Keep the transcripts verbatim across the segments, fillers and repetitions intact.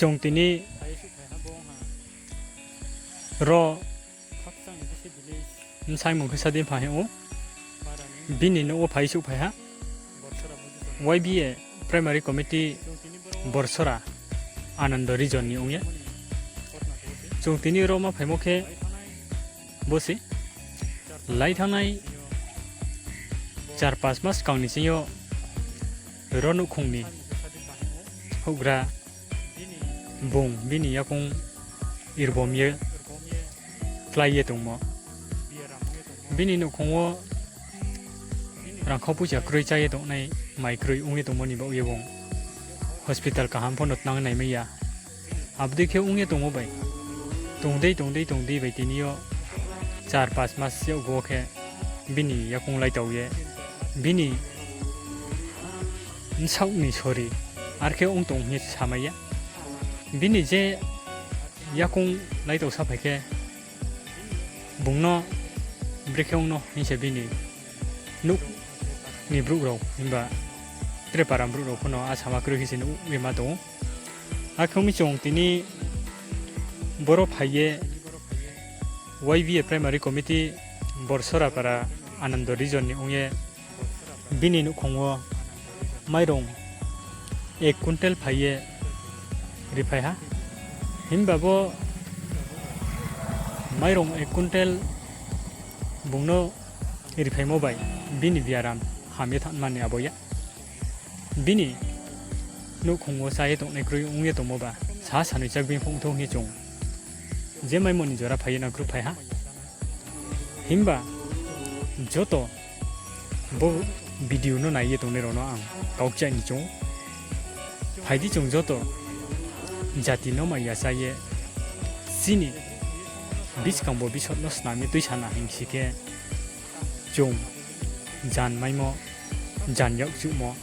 Chung tini ro bsaimung khe Sadin Pha hing ou. Bini nouh wo phai souhphai ha. Y B A Primary Committee Borsora, Anando Region ni ong ye. Chung tini ro ma phaimo khe bo se, lai thanngnai char pas mas skang ni sing yo ro nouhkhong ni houhgra bung bini yakoung irbom ye klái ye tongmo. Bini nouhkhong wo rangkhau poicha kroi chá ye tongnai, mai kroi ong ye tongmo ni baoh ye bung hospital kaham pho no tnang naimai ya. Abo dei khe ong ye tongmo bai, tong dei, tong dei, tong dei bai tini yo char pas mas yag wo khe bini yakoung laitao ye, bini bsaoh ni sori ar khe ong tong hing ye samai ya. Bini je yakoung laitao saphai khe, bung no brekhe ong no hing se bini nouh ni brouh rao himba tre para brouh rao pho no asama kroi khe se nuh ye ma tong ou. Akhe ong mi chung tini boro phai ye Y B A Primary Committee Borsora para Anando Region ni ong ye bini nouhkhong wo mairung ek quintal phai ye riphai ha. Himba bo mairung ek quintal bung no riphaimo bai bini biaram ham ye thanngma ni abo ya. Bini nouhkhong wo chá ye tongnai kroi ong ye tongmo ba, sa sanoi chak bini phung thou hing ye chung je maimo ni jora phai ye nangkhruhphai ha. Himba joto bo video no nai ye tongnai rao no ang kau kchai ni choung ou. Phai di chung joto jati no maya chá ye chini buskang bo bisot no snam ye tuisa na hing si khe chung jan maimo, jan yakchuhmo,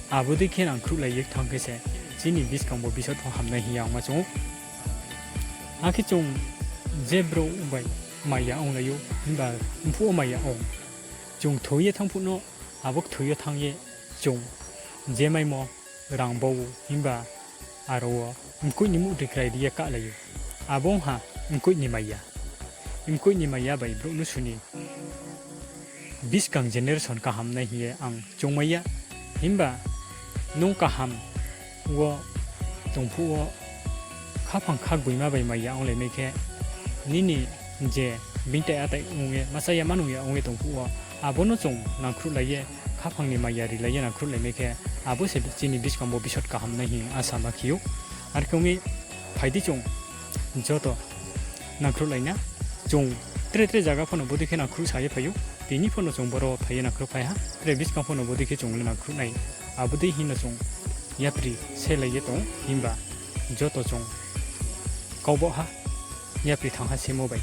abo dei khe nangkhruhlai ye thanng khe se chini buskang bo bisot pho hamnai hing ye ang ma choung ou. Akhe chung je brouh bai maya onglai ou, himba mphuh wo maya ong. Chung thoi ye thanng phuh no, abo kthoi yo thanng ye chung je maimo rang bau himba aro wo mkoih ni muhtoi krai ri ye kahlai ou. Abo ong ha mkoih ni maya. Mkoih ni maya bai brouh nusu ni buskang generation kaham nai hing ye ang choungmai ya. Himba nung kaham wo tong phuh wo khaphang khakboima bai maya onglai mai khe, nini je bingtai atai ong ye, masa ya manung ya ong ye tong phuh wo, abo no chung nangkhruhlai ye, khaphang ni maya rilai ye nangkhruhlai mai khe, abo se chini buskang bo bisot kaham nai hing asa ma khe ou. Ar khe ong mi, phai di chung joto nangkhruhlai na. Chung tre tre zaga pho no bodei khe nangkhruh sa ye phai ou. Tini pho no chung boro phai ye nangkhruhphai ha. Tre buskang pho no bodei khe chung le nangkhruh nai. Abo dei hing no chung yapri selai ye tong ou, himba joto chung kau baoh ha, yapri thanng ha semo bai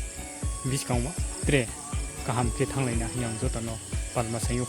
buskang wo tre kaham khe thannglai na hing ye ang joto no palma sai ou.